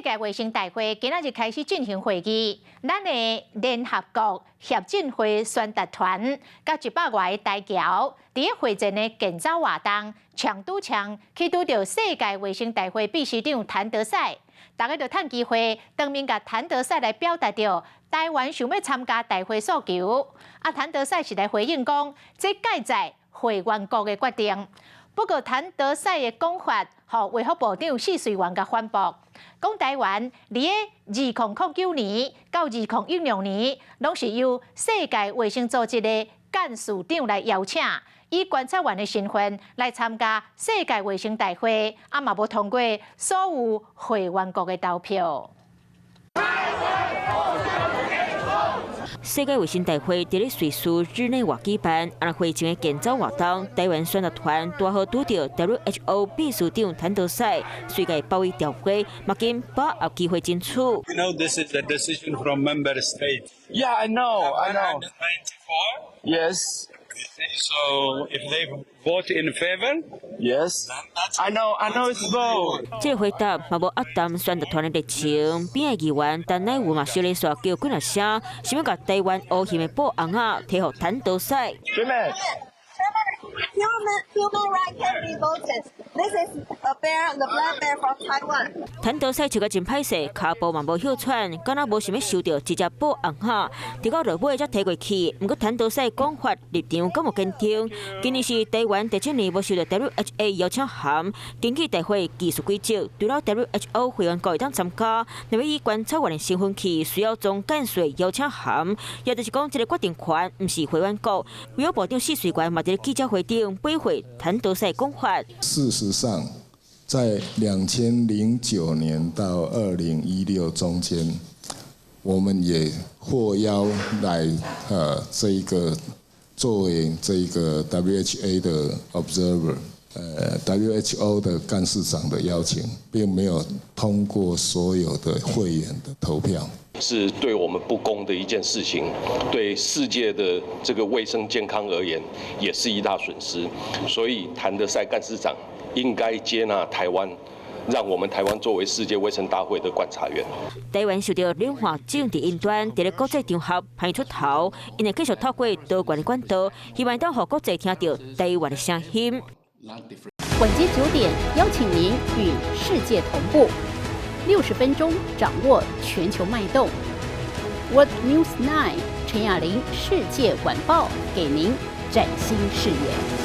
界衛生大會今仔日開始進行會議，咱的聯合國協進會宣達團佮100外个台僑，佇咧會前的健走活動，搶拄搶去拄著世界衛生大會秘書長譚德塞，大家就趁機會當面共譚德塞來表達著台灣想欲參加大會訴求。啊，譚德塞是來回應講，這蓋在會員國的決定。不過譚德塞的講法，予衛福部長謝瑞元共反駁，講台灣佇咧2009年到2016年，攏是由世界衛生組織的幹事長來邀請，以觀察員的身份來參加世界衛生大會，啊嘛無通過所有會員國的投票。世界衛生大會佇咧瑞士日內瓦舉辦，啊，會前的健走活動，台灣宣達團拄好拄著 WHO 秘書長譚德塞，隨共包圍調會，嘛緊把握機會爭取。 You know, this is a decision from member states. Yeah, I know, I know. 194. Yes. So if they vote in favor, Yes. I know, I know it's vote. 這个回答嘛無壓淡宣達團的熱情，邊的議員陳乃文嘛小咧煞叫幾若聲，想欲共台灣烏翕的布尪仔提予譚德塞。 Human right can be voted. This is a bear, the black bear from Taiwan. 譚德塞笑甲真歹勢，跤步嘛無歇喘，敢若無想欲收著這隻布尪仔，直到落尾才提過去。毋過譚德塞講法立場閣無堅定。今年是台灣第七年無收到 WHA 邀請函，根據大會技術規則，除了 WHO 會員國會當參加，若欲以觀察員的身份去，需要總幹事邀請函，也就是講，這个決定權毋是會員國。衛福部長謝瑞元嘛佇咧記者會頂駁回譚德塞講法。事實上，在2009年到2016中間，我們也獲邀來這一個作為這一個 WHA 的 observer，WHO 的幹事長的邀請，並沒有通過所有的會員的投票。是對我們不公的一件事情，對世界的這個衛生健康而言，也是一大損失。所以譚德塞幹事長應該接納台灣，讓我們台灣作為世界衛生大會的觀察員。台灣受著兩岸政治爭端，佇咧國際場合歹出頭，𪜶會繼續透過多元的管道，希望當予國際聽著台灣的聲音。晚間9點，邀請您與世界同步，60分鐘掌握全球脈動。World News 9 陳雅玲世界晚報，給您嶄新視野。